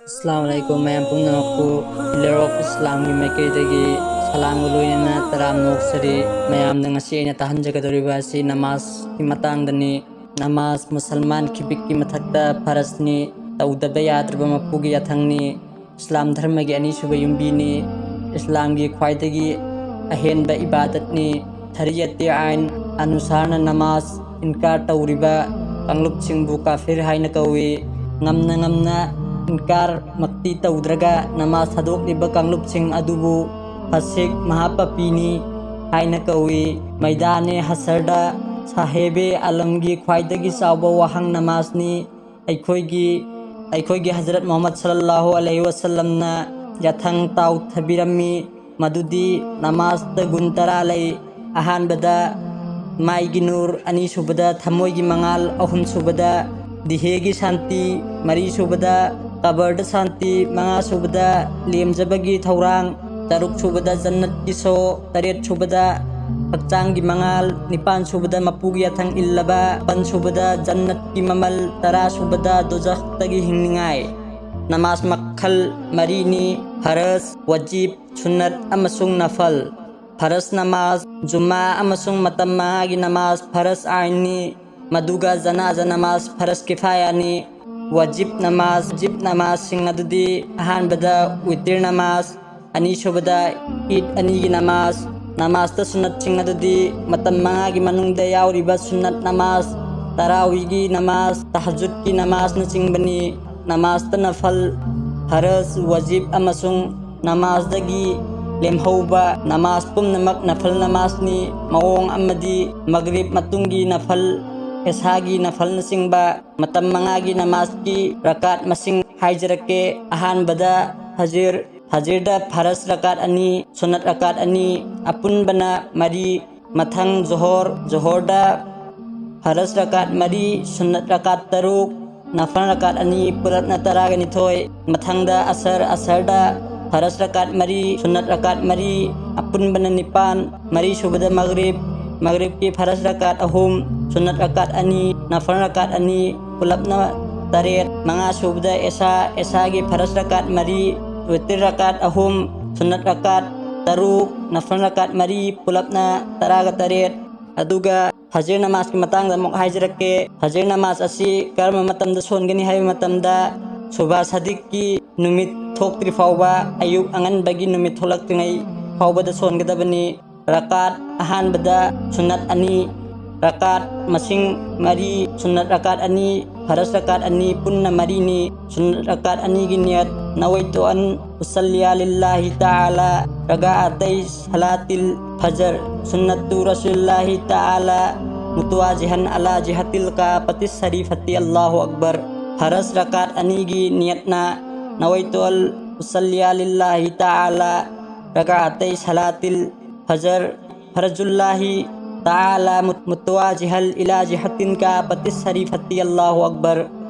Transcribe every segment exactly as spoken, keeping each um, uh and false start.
ꯑꯁꯂꯥꯃꯨ ꯑꯂꯥꯏꯀꯨꯝ꯫ ꯃꯌꯥꯝ ꯄꯨꯝꯅꯃꯛꯄꯨ Pillar of Islamꯒꯤ ꯃꯥꯏꯀꯩꯗꯒꯤ ꯁꯂꯥꯝꯒ ꯂꯣꯏꯅꯅ ꯇꯔꯥꯝꯅ ꯑꯣꯛꯆꯔꯤ꯫ ꯃꯌꯥꯝꯗ ꯉꯁꯤ ꯑꯩꯅ ꯇꯥꯍꯟꯖꯒꯗꯧꯔꯤꯕ ꯑꯁꯤ ꯅꯃꯥꯖꯀꯤ ꯃꯇꯥꯡꯗꯅꯤ꯫ ꯅꯃꯥꯖ ꯃꯨꯁꯜꯃꯥꯟ ꯈꯤꯕꯤꯛꯀꯤ ꯃꯊꯛꯇ ꯐꯔꯖꯅꯤ, ꯇꯧꯗꯕ ꯌꯥꯗ꯭ꯔꯕ ꯃꯄꯨꯒꯤ ꯌꯥꯊꯪꯅꯤ, ꯏꯁꯂꯥꯝ ꯙꯔꯃꯒꯤ ꯑꯅꯤꯁꯨꯕ ꯌꯨꯝꯕꯤꯅꯤ꯫ ꯏꯁꯂꯥꯝꯒꯤ ꯈ꯭ꯋꯥꯏꯗꯒꯤ ꯑꯍꯦꯟꯕ ꯏꯕꯥꯗꯠꯅꯤ꯫ ꯁꯔꯤꯌꯠꯀꯤ ꯑꯥꯏꯟ ꯑꯅꯨꯁꯥꯔꯅ ꯅꯃꯥꯖ ꯏꯟꯀꯥꯔ ꯇꯧꯔꯤꯕ ꯀꯥꯡꯂꯨꯞꯁꯤꯡꯕꯨ ꯀꯥꯐꯤꯔ ꯍꯥꯏꯅ ꯀꯧꯏ꯫ ꯉꯝꯅ ꯉꯝꯅ ꯏꯟꯀꯥꯔꯃꯛꯇꯤ ꯇꯧꯗ꯭ꯔꯒ ꯅꯃꯥꯖ ꯊꯥꯗꯣꯛꯂꯤꯕ ꯀꯥꯡꯂꯨꯞꯁꯤꯡ ꯑꯗꯨꯕꯨ ꯐꯥꯁꯤꯛ ꯃꯍꯥꯄꯥꯄꯤꯅꯤ ꯍꯥꯏꯅ ꯀꯧꯏ꯫ ꯃꯩꯗꯥꯅꯦ ꯍꯁꯔꯗ ꯁꯥꯍꯦꯕꯦ ꯑꯂꯝꯒꯤ ꯈ꯭ꯋꯥꯏꯗꯒꯤ ꯆꯥꯎꯕ ꯋꯥꯍꯪ ꯅꯃꯥꯖꯅꯤ꯫ ꯑꯩꯈꯣꯏꯒꯤ ꯑꯩꯈꯣꯏꯒꯤ ꯍꯖꯔꯠ ꯃꯨꯍꯝꯃꯗ ꯁꯜꯂꯜꯂꯥꯍꯨ ꯑꯂꯩꯍꯤ ꯋꯥꯁꯜꯂꯝꯅ ꯌꯥꯊꯪ ꯇꯥꯎꯊꯕꯤꯔꯝꯃꯤ꯫ ꯃꯗꯨꯗꯤ ꯅꯃꯥꯖꯇ ꯒꯨꯟ ꯇꯔꯥ ꯂꯩ꯫ ꯑꯍꯥꯟꯕꯗ ꯃꯥꯏꯒꯤ ꯅꯨꯔ, ꯑꯅꯤꯁꯨꯕꯗ ꯊꯃꯣꯏꯒꯤ ꯃꯉꯥꯜ, ꯑꯍꯨꯝꯁꯨꯕꯗ ꯗꯤꯍꯦꯒꯤ ꯁꯥꯟꯇꯤ, ꯃꯔꯤꯁꯨꯕꯗ ꯀꯕꯔꯗ ꯁꯥꯟꯇꯤ, ꯃꯉꯥꯁꯨꯕꯗ ꯂꯦꯝꯖꯕꯒꯤ ꯊꯧꯔꯥꯡ, ꯇꯔꯨꯛꯁꯨꯕꯗ ꯖꯟꯅꯠꯀꯤ ꯁꯣ, ꯇꯔꯦꯠꯁꯨꯕꯗ ꯍꯛꯆꯥꯡꯒꯤ ꯃꯉꯥꯜ, ꯅꯤꯄꯥꯟꯁꯨꯕꯗ ꯃꯄꯨꯒꯤ ꯌꯥꯊꯪ ꯏꯜꯂꯕ, ꯃꯥꯄꯟꯁꯨꯕꯗ ꯖꯟꯅꯠꯀꯤ ꯃꯃꯜ, ꯇꯔꯥꯁꯨꯕꯗ ꯗꯣꯖꯈꯇꯒꯤ ꯍꯤꯡꯅꯤꯡꯉꯥꯏ꯫ ꯅꯃꯥꯖ ꯃꯈꯜ ꯃꯔꯤꯅꯤ: ꯐꯔꯖ, ꯋꯥꯖꯤꯕ, ꯁꯨꯟꯅꯠ ꯑꯃꯁꯨꯡ ꯅꯐꯜ꯫ ꯐꯔꯖ ꯅꯃꯥꯖ, ꯖꯨꯃꯥ ꯑꯃꯁꯨꯡ ꯃꯇꯝ ꯃꯉꯥꯒꯤ ꯅꯃꯥꯖ ꯐꯔꯖ ꯑꯥꯏꯟꯅꯤ, ꯃꯗꯨꯒ ꯖꯅꯥꯖ ꯅꯃꯥꯖ ꯐꯔꯖ ꯀꯤꯐꯥꯌꯥꯅꯤ꯫ ꯋꯥꯖꯤꯕ ꯅꯃꯥꯖ, ꯋꯥꯖꯤꯕ ꯅꯃꯥꯖꯁꯤꯡ ꯑꯗꯨꯗꯤ ꯑꯍꯥꯟꯕꯗ ꯋꯤꯇꯤꯔ ꯅꯃꯥꯖ, ꯑꯅꯤꯁꯨꯕꯗ ꯏꯗ ꯑꯅꯤꯒꯤ ꯅꯃꯥꯖ꯫ ꯅꯃꯥꯖꯇ ꯁꯨꯟꯅꯠꯁꯤꯡ ꯑꯗꯨꯗꯤ ꯃꯇꯝ ꯃꯉꯥꯒꯤ ꯃꯅꯨꯡꯗ ꯌꯥꯎꯔꯤꯕ ꯁꯨꯟꯅꯠ ꯅꯃꯥꯖ, ꯇꯔꯥꯋꯤꯒꯤ ꯅꯃꯥꯖ, ꯇꯍꯖꯨꯗꯀꯤ ꯅꯃꯥꯖꯅꯆꯤꯡꯕꯅꯤ꯫ ꯅꯃꯥꯖꯇ ꯅꯐꯜ, ꯐꯔꯖ, ꯋꯥꯖꯤꯕ ꯑꯃꯁꯨꯡ ꯅꯃꯥꯖꯗꯒꯤ ꯂꯦꯝꯍꯧꯕ ꯅꯃꯥꯖ ꯄꯨꯝꯅꯃꯛ ꯅꯐꯜ ꯅꯃꯥꯖꯅꯤ꯫ ꯃꯑꯣꯡ ꯑꯃꯗꯤ ꯃꯒꯔꯤꯕ ꯃꯇꯨꯡꯒꯤ ꯅꯐꯜ, ꯏꯁꯥꯒꯤ ꯅꯐꯜꯅꯆꯤꯡꯕ ꯃꯇꯝ ꯃꯉꯥꯒꯤ ꯅꯃꯥꯖꯀꯤ ꯔꯀꯥꯠ ꯃꯁꯤꯡ ꯍꯥꯏꯖꯔꯛꯀꯦ꯫ ꯑꯍꯥꯟꯕꯗ ꯐꯖꯤꯔ, ꯐꯖꯤꯔꯗ ꯐꯔꯖ ꯔꯀꯥꯠ ꯑꯅꯤ, ꯁꯨꯟꯅꯠ ꯔꯀꯥꯠ ꯑꯅꯤ, ꯑꯄꯨꯟꯕꯅ ꯃꯔꯤ꯫ ꯃꯊꯪ ꯖꯣꯍꯣꯔ, ꯖꯣꯍꯣꯔꯗ ꯐꯔꯖ ꯔꯀꯥꯠ ꯃꯔꯤ, ꯁꯨꯟꯅꯠ ꯔꯀꯥꯠ ꯇꯔꯨꯛ, ꯅꯐꯜ ꯔꯀꯥꯠ ꯑꯅꯤ, ꯄꯨꯂꯞꯅ ꯇꯔꯥꯒ ꯅꯤꯊꯣꯏ꯫ ꯃꯊꯪꯗ ꯑꯁꯔ, ꯑꯁꯔꯗ ꯐꯔꯖ ꯔꯀꯥꯠ ꯃꯔꯤ, ꯁꯨꯟꯅꯠ ꯔꯀꯥꯠ ꯃꯔꯤ, ꯑꯄꯨꯟꯕꯅ ꯅꯤꯄꯥꯟ꯫ ꯃꯔꯤꯁꯨꯕꯗ ꯃꯒꯔꯤꯕ, ꯃꯒꯔꯤꯕꯀꯤ ꯐꯔꯖ ꯔꯀꯥꯠ ꯑꯍꯨꯝ, ꯁꯨꯟꯅꯠ ꯔꯀꯥꯠ ꯑꯅꯤ, ꯅꯐꯜ ꯔꯀꯥꯠ ꯑꯅꯤ, ꯄꯨꯂꯞꯅ ꯇꯔꯦꯠ, ꯃꯉꯥ ꯁꯨꯕꯗ ꯑꯦꯁꯥ, ꯑꯦꯁꯥꯒꯤ ꯐꯔꯁ ꯔꯀꯥꯠ ꯃꯔꯤ, ꯋꯤꯇꯤꯔ ꯔꯀꯥꯠ ꯑꯍꯨꯝ, ꯁꯨꯟꯅꯠ ꯔꯀꯥꯠ ꯇꯔꯨꯛ, ꯅꯐꯜ ꯔꯀꯥꯠ ꯃꯔꯤ, ꯄꯨꯂꯞꯅ ꯇꯔꯥꯒ ꯇꯔꯦꯠ꯫ ꯑꯗꯨꯒ ꯐꯖꯔ ꯅꯃꯥꯖꯀꯤ ꯃꯇꯥꯡꯗ ꯑꯃꯨꯛ ꯍꯥꯏꯖꯔꯛꯀꯦ꯫ ꯐꯖꯔ ꯅꯃꯥꯖ ꯑꯁꯤ ꯀꯔꯝꯕ ꯃꯇꯝꯗ ꯁꯣꯟꯒꯅꯤ ꯍꯥꯏꯕ ꯃꯇꯝꯗ, ꯁꯨꯕꯥ ꯁꯥꯗꯤꯛꯀꯤ ꯅꯨꯃꯤꯠ ꯊꯣꯛꯇ꯭ꯔꯤ ꯐꯥꯎꯕ, ꯑꯌꯨꯛ ꯑꯉꯟꯕꯒꯤ ꯅꯨꯃꯤꯠ ꯊꯣꯛꯂꯛꯇ꯭ꯔꯤꯉꯩ ꯐꯥꯎꯕꯗ ꯁꯣꯟꯒꯗꯕꯅꯤ꯫ ꯔꯀꯥꯠ ꯑꯍꯥꯟꯕꯗ ꯁꯨꯟꯅꯠ ꯑꯅꯤ, ꯔꯀꯥꯠ ꯃꯁꯤꯡ ꯃꯔꯤ, ꯁꯨꯟꯅꯠ ꯔꯀꯥꯠ ꯑꯅꯤ, ꯐꯔꯁ ꯔꯀꯥꯠ ꯑꯅꯤ, ꯄꯨꯟꯅ ꯃꯔꯤꯅꯤ꯫ ꯁꯨꯟꯅꯠ ꯔꯀꯥꯠ ꯑꯅꯤꯒꯤ ꯅꯤꯌꯠ, نويت أن أصلي لله تعالى ركعتي صلاة الفجر، سنة رسول الله تعالى، متوجها إلى جهة الكعبة الشريفة، الله أكبر. ꯐꯔꯁ ꯔꯀꯥꯠ ꯑꯅꯤꯒꯤ ꯅꯤꯌꯠꯅ، نويت أن أصلي لله تعالى ركعتي صلاة الفجر، فرض الله تعالى، متوجها إلى جهة الكعبة الشريفة، الله أكبر.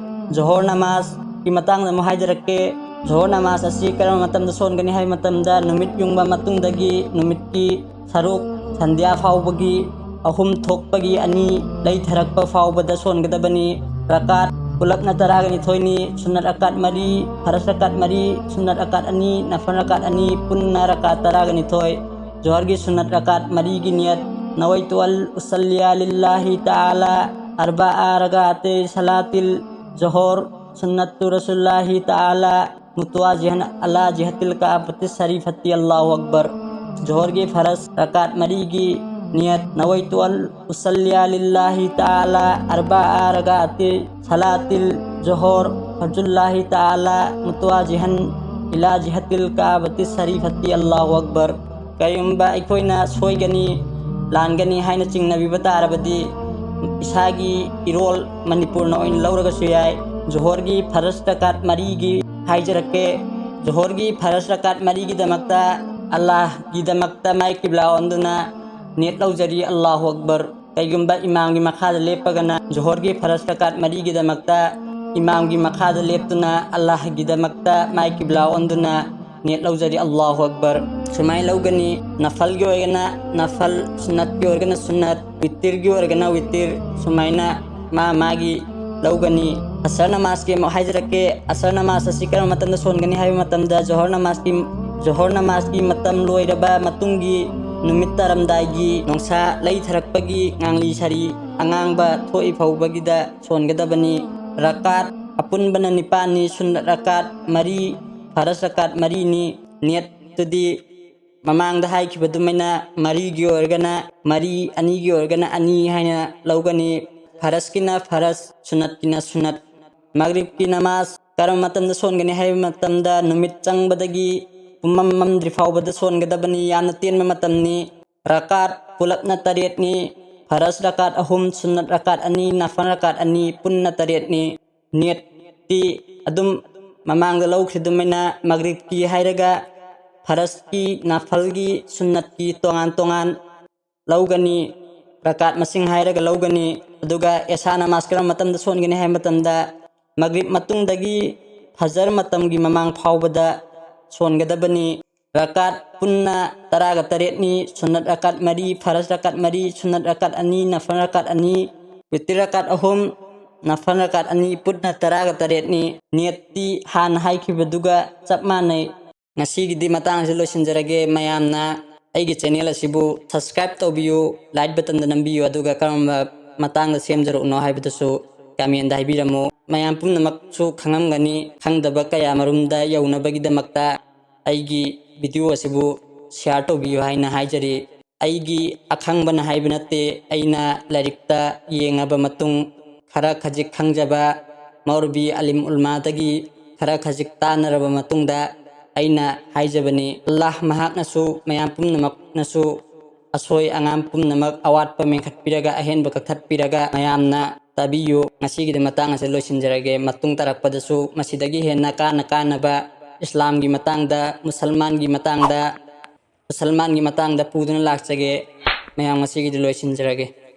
ꯖꯣꯍꯣꯔ ꯅꯃꯥꯖꯀꯤ ꯃꯇꯥꯡꯗ ꯑꯃꯨꯛ ꯍꯥꯏꯖꯔꯛꯀꯦ꯫ ꯖꯣꯍꯣꯔ ꯅꯃꯥꯖ ꯑꯁꯤ ꯀꯔꯝꯕ ꯃꯇꯝꯗ ꯁꯣꯟꯒꯅꯤ ꯍꯥꯏꯕ ꯃꯇꯝꯗ, ꯅꯨꯃꯤꯠ ꯌꯨꯡꯕ ꯃꯇꯨꯡꯗꯒꯤ ꯅꯨꯃꯤꯠꯀꯤ ꯁꯔꯨꯛ ꯁꯟꯙ꯭ꯌꯥ ꯐꯥꯎꯕꯒꯤ ꯑꯍꯨꯝ ꯊꯣꯛꯄꯒꯤ ꯑꯅꯤ ꯂꯩꯊꯔꯛꯄ ꯐꯥꯎꯕꯗ ꯁꯣꯟꯒꯗꯕꯅꯤ꯫ ꯔꯀꯥꯠ ꯄꯨꯂꯞꯅ ꯇꯔꯥꯒ ꯅꯤꯊꯣꯏꯅꯤ꯫ ꯁꯨꯟꯅꯠ ꯔꯀꯥꯠ ꯃꯔꯤ, ꯐꯔꯁ ꯔꯀꯥꯠ ꯃꯔꯤ, ꯁꯨꯟꯅꯠ ꯔꯀꯥꯠ ꯑꯅꯤ, ꯅꯐꯜ ꯔꯀꯥꯠ ꯑꯅꯤ, ꯄꯨꯟꯅ ꯔꯀꯥꯠ ꯇꯔꯥꯒ ꯅꯤꯊꯣꯏ꯫ ꯖꯣꯍꯔꯒꯤ ꯁꯨꯟꯅꯠ ꯔꯀꯥꯠ ꯃꯔꯤꯒꯤ ꯅꯤꯌꯠ، نويت أن أصلي لله تعالى أربع ركعتي صلاة الظهر، سنة رسول الله تعالى، متوجها إلى جهة الكعبة الشريفة، الله أكبر. ꯖꯣꯍꯔꯒꯤ ꯐꯔꯁ ꯔꯀꯥꯠ ꯃꯔꯤꯒꯤ ꯅꯤꯌꯠ، نويت أن أصلي لله تعالى أربع ركعتي صلاة الظهر، فرض الله تعالى، متوجها إلى جهة الكعبة الشريفة، الله أكبر. ꯀꯔꯤꯒꯨꯝꯕ ꯑꯩꯈꯣꯏꯅ ꯁꯣꯏꯒꯅꯤ, ꯂꯥꯟꯒꯅꯤ ꯍꯥꯏꯅ ꯆꯤꯡꯅꯕꯤꯕ ꯇꯥꯔꯕꯗꯤ, ꯏꯁꯥꯒꯤ ꯏꯔꯣꯜ ꯃꯅꯤꯄꯨꯔꯅ ꯑꯣꯏꯅ ꯂꯧꯔꯒꯁꯨ ꯌꯥꯏ꯫ ꯖꯣꯍꯣꯔꯒꯤ ꯐꯔꯁ ꯔꯀꯥꯠ ꯃꯔꯤꯒꯤ ꯍꯥꯏꯖꯔꯛꯀꯦ꯫ ꯖꯣꯍꯣꯔꯒꯤ ꯐꯔꯁ ꯔꯀꯥꯠ ꯃꯔꯤꯒꯤꯗꯃꯛꯇ ꯑꯜꯂꯥꯍꯒꯤꯗꯃꯛꯇ ꯃꯥꯏ ꯀꯤꯕ꯭ꯂꯥ ꯑꯣꯟꯗꯨꯅ ꯅꯤꯌꯠ ꯂꯧꯖꯔꯤ, الله أكبر. ꯀꯩꯒꯨꯝꯕ ꯏꯃꯥꯝꯒꯤ ꯃꯈꯥꯗ ꯂꯦꯞꯄꯒꯅ, ꯖꯣꯍꯣꯔꯒꯤ ꯐꯔꯁ ꯔꯀꯥꯠ ꯃꯔꯤꯒꯤꯗꯃꯛꯇ ꯏꯃꯥꯝꯒꯤ ꯃꯈꯥꯗ ꯂꯦꯞꯇꯨꯅ ꯑꯜꯂꯥꯍꯒꯤꯗꯃꯛꯇ ꯃꯥꯏ ꯀꯤꯕ꯭ꯂꯥ ꯑꯣꯟꯗꯨꯅ ꯅꯤꯌꯠ ꯂꯧꯖꯔꯤ, الله أكبر. ꯁꯨꯃꯥꯏꯅ ꯂꯧꯒꯅꯤ: ꯅꯐꯜꯒꯤ ꯑꯣꯏꯔꯒꯅ ꯅꯐꯜ, ꯁꯨꯟꯅꯠꯀꯤ ꯑꯣꯏꯔꯒꯅ ꯁꯨꯟꯅꯠ, ꯋꯤꯇꯤꯔꯒꯤ ꯑꯣꯏꯔꯒꯅ ꯋꯤꯇꯤꯔ꯫ ꯁꯨꯃꯥꯏꯅ ꯃꯥ ꯃꯥꯒꯤ ꯂꯧꯒꯅꯤ꯫ ꯑꯁꯔ ꯅꯃꯥꯖꯀꯤ ꯑꯃꯨꯛ ꯍꯥꯏꯖꯔꯛꯀꯦ꯫ ꯑꯁꯔ ꯅꯃꯥꯖ ꯑꯁꯤ ꯀꯔꯝꯕ ꯃꯇꯝꯗ ꯁꯣꯟꯒꯅꯤ ꯍꯥꯏꯕ ꯃꯇꯝꯗ, ꯖꯣꯍꯔ ꯅꯃꯥꯖꯀꯤ, ꯖꯣꯍꯔ ꯅꯃꯥꯖꯀꯤ ꯃꯇꯝ ꯂꯣꯏꯔꯕ ꯃꯇꯨꯡꯒꯤ ꯅꯨꯃꯤꯠ ꯇꯥꯔꯝꯗꯥꯏꯒꯤ ꯅꯣꯡꯁꯥ ꯂꯩꯊꯔꯛꯄꯒꯤ ꯉꯥꯡꯂꯤ ꯁꯥꯔꯤ ꯑꯉꯥꯡꯕ ꯊꯣꯛꯏ ꯐꯥꯎꯕꯒꯤꯗ ꯁꯣꯟꯒꯗꯕꯅꯤ꯫ ꯔꯀꯥꯠ ꯑꯄꯨꯟꯕꯅ ꯅꯤꯄꯥꯟꯅꯤ, ꯁꯨꯟꯅꯠ ꯔꯀꯥꯠ ꯃꯔꯤ, ꯐꯔꯖ ꯔꯀꯥꯠ ꯃꯔꯤꯅꯤ꯫ ꯅꯤꯌꯠꯇꯨꯗꯤ ꯃꯃꯥꯡꯗ ꯍꯥꯏꯈꯤꯕꯗꯨꯃꯥꯏꯅ ꯃꯔꯤꯒꯤ ꯑꯣꯏꯔꯒꯅ ꯃꯔꯤ, ꯑꯅꯤꯒꯤ ꯑꯣꯏꯔꯒꯅ ꯑꯅꯤ ꯍꯥꯏꯅ ꯂꯧꯒꯅꯤ꯫ ꯐꯔꯖꯀꯤꯅ ꯐꯔꯖ, ꯁꯨꯟꯅꯠꯀꯤꯅ ꯁꯨꯟꯅꯠ꯫ ꯃꯒ꯭ꯔꯤꯕꯀꯤ ꯅꯃꯥꯖ ꯀꯔꯝꯕ ꯃꯇꯝꯗ ꯁꯣꯟꯒꯅꯤ ꯍꯥꯏꯕ ꯃꯇꯝꯗ, ꯅꯨꯃꯤꯠ ꯆꯪꯕꯗꯒꯤ ꯄꯨꯝꯃꯝ ꯃꯝꯗ꯭ꯔꯤ ꯐꯥꯎꯕꯗ ꯁꯣꯟꯒꯗꯕꯅꯤ꯫ ꯌꯥꯝꯅ ꯇꯦꯟꯕ ꯃꯇꯝꯅꯤ꯫ ꯔꯀꯥꯠ ꯄꯨꯂꯞꯅ ꯇꯔꯦꯠꯅꯤ꯫ ꯐꯔꯖ ꯔꯀꯥꯠ ꯑꯍꯨꯝ, ꯁꯨꯟꯅꯠ ꯔꯀꯥꯠ ꯑꯅꯤ, ꯅꯐꯜ ꯔꯀꯥꯠ ꯑꯅꯤ, ꯄꯨꯟꯅ ꯇꯔꯦꯠꯅꯤ꯫ ꯅꯤꯌꯠꯇꯤ ꯑꯗꯨꯝ ꯃꯃꯥꯡꯗ ꯂꯧꯈ꯭ꯔꯤꯗꯨꯃꯥꯏꯅ ꯃꯒ꯭ꯔꯤꯕꯀꯤ ꯍꯥꯏꯔꯒ ꯐꯔꯖꯀꯤ, ꯅꯐꯜꯒꯤ, ꯁꯨꯟꯅꯠꯀꯤ ꯇꯣꯉꯥꯟ ꯇꯣꯉꯥꯟ ꯂꯧꯒꯅꯤ꯫ ꯔꯀꯥꯠ ꯃꯁꯤꯡ ꯍꯥꯏꯔꯒ ꯂꯧꯒꯅꯤ꯫ ꯑꯗꯨꯒ ꯑꯦꯁꯥ ꯅꯃꯥꯖ ꯀꯔꯝꯕ ꯃꯇꯝꯗ ꯁꯣꯟꯒꯅꯤ ꯍꯥꯏꯕ ꯃꯇꯝꯗ, ꯃꯒ꯭ꯔꯤꯕ ꯃꯇꯨꯡꯗꯒꯤ ꯐꯖꯔ ꯃꯇꯝꯒꯤ ꯃꯃꯥꯡ ꯐꯥꯎꯕꯗ ꯁꯣꯟꯒꯗꯕꯅꯤ꯫ ꯔꯀꯥꯠ ꯄꯨꯟꯅ ꯇꯔꯥꯒ ꯇꯔꯦꯠꯅꯤ, ꯁꯨꯟꯅꯠ ꯔꯀꯥꯠ ꯃꯔꯤ, ꯐꯔꯖ ꯔꯀꯥꯠ ꯃꯔꯤ, ꯁꯨꯟꯅꯠ ꯔꯀꯥꯠ ꯑꯅꯤ, ꯅꯐꯜ ꯔꯀꯥꯠ ꯑꯅꯤ, ꯋꯤꯇꯤꯔ ꯔꯀꯥꯠ ꯑꯍꯨꯝ, ꯅꯐꯜ ꯔꯀꯥꯠ ꯑꯅꯤ, ꯄꯨꯟꯅ ꯇꯔꯥꯒ ꯇꯔꯦꯠꯅꯤ꯫ ꯅꯤꯌꯠꯇꯤ ꯍꯥꯟꯅ ꯍꯥꯏꯈꯤꯕꯗꯨꯒ ꯆꯞ ꯃꯥꯟꯅꯩ꯫ ꯉꯁꯤꯒꯤꯗꯤ ꯃꯇꯥꯡ ꯑꯁꯤꯗ ꯂꯣꯏꯁꯤꯟꯖꯔꯒꯦ꯫ ꯃꯌꯥꯝꯅ ꯑꯩꯒꯤ channel ꯑꯁꯤꯕꯨ subscribe ꯇꯧꯕꯤꯌꯨ, like buttonꯗ ꯅꯝꯕꯤꯌꯨ, ꯑꯗꯨꯒ ꯀꯔꯝꯕ ꯃꯇꯥꯡꯗ ꯁꯦꯝꯖꯔꯛꯎꯅꯣ ꯍꯥꯏꯕꯗꯨꯁꯨ commentꯗ ꯍꯥꯏꯕꯤꯔꯝꯃꯨ꯫ ꯃꯌꯥꯝ ꯄꯨꯝꯅꯃꯛꯁꯨ ꯈꯪꯉꯝꯒꯅꯤ, ꯈꯪꯗꯕ ꯀꯌꯥ ꯃꯔꯨꯝꯗ ꯌꯧꯅꯕꯒꯤꯗꯃꯛꯇ ꯑꯩꯒꯤ video ꯑꯁꯤꯕꯨ share ꯇꯧꯕꯤꯌꯨ ꯍꯥꯏꯅ ꯍꯥꯏꯖꯔꯤ꯫ ꯑꯩꯒꯤ ꯑꯈꯪꯕꯅ ꯍꯥꯏꯕ ꯅꯠꯇꯦ, ꯑꯩꯅ ꯂꯥꯏꯔꯤꯛꯇ ꯌꯦꯡꯉꯕ ꯃꯇꯨꯡ, ꯈꯔ ꯈꯖꯤꯛ ꯈꯪꯖꯕ ꯃꯧꯔꯕꯤ ꯑꯂꯤꯝ ꯎꯂꯃꯥꯗꯒꯤ ꯈꯔ ꯈꯖꯤꯛ ꯇꯥꯟꯅꯔꯕ ꯃꯇꯨꯡꯗ, ꯑꯩꯅ ꯍꯥꯏꯖꯕꯅꯤ꯫ ꯑꯜꯂꯥꯍ ꯃꯍꯥꯛꯅꯁꯨ ꯃꯌꯥꯝ ꯄꯨꯝꯅꯃꯛꯅꯁꯨ ꯑꯁꯣꯏ ꯑꯉꯥꯝ ꯄꯨꯝꯅꯃꯛ ꯑꯋꯥꯠꯄ ꯃꯦꯟꯈꯠꯄꯤꯔꯒ, ꯑꯍꯦꯟꯕ ꯀꯛꯊꯠꯄꯤꯔꯒ ꯃꯌꯥꯝꯅ ꯇꯥꯕꯤꯌꯨ꯫ ꯉꯁꯤꯒꯤꯗꯤ ꯃꯇꯥꯡ ꯑꯁꯤꯗ ꯂꯣꯏꯁꯤꯟꯖꯔꯒꯦ꯫ ꯃꯇꯨꯡ ꯇꯥꯔꯛꯄꯗꯁꯨ ꯃꯁꯤꯗꯒꯤ ꯍꯦꯟꯅ ꯀꯥꯟꯅ ꯀꯥꯟꯅꯕ ꯏꯁꯂꯥꯝꯒꯤ ꯃꯇꯥꯡꯗ, ꯃꯨꯁꯜꯃꯥꯟꯒꯤ ꯃꯇꯥꯡꯗ, ꯃꯨꯁꯜꯃꯥꯟꯒꯤ ꯃꯇꯥꯡꯗ ꯄꯨꯗꯨꯅ ꯂꯥꯛꯆꯒꯦ꯫ ꯃꯌꯥꯝ ꯉꯁꯤꯒꯤꯗꯤ ꯂꯣꯏꯁꯤꯟꯖꯔꯒꯦ꯫